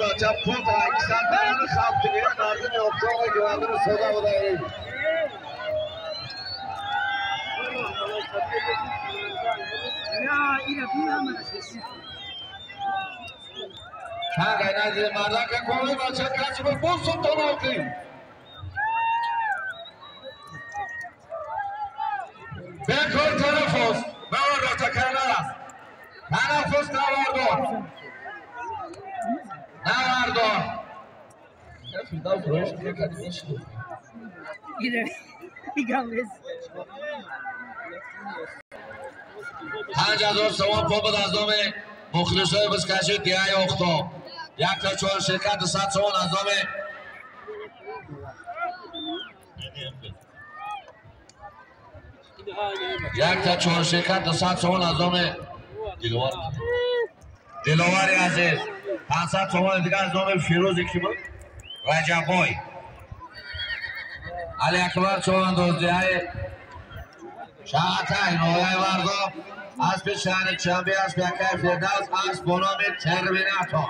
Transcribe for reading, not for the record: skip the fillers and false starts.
Бача пул таксат берани халқ диге мардуми обтоға ки мардуми сода будаи. Чанд гайнази мардака коми бача качи ба бусум тоноқи. Бекор танаффус, наварда такарнар аст. Танаффус навардор. Навардор. 5000 сомон пул буд аз номи мухлисои бузкаши деҳаи Офтоб. Як та чор ширкат 200 сомон аз номи як та чор ширкат 200 сомон аз номи Диловари азиз, 500 сомони дигар аз номи Фирӯзи ки буд? Раҷаббой. Али Акбар чорандоз деҳаи Шаҳатай ноҳияи Варзоб, аспи шаҳри Чанби, аспи акаи Фирдавс, асп бо номи Терминатор.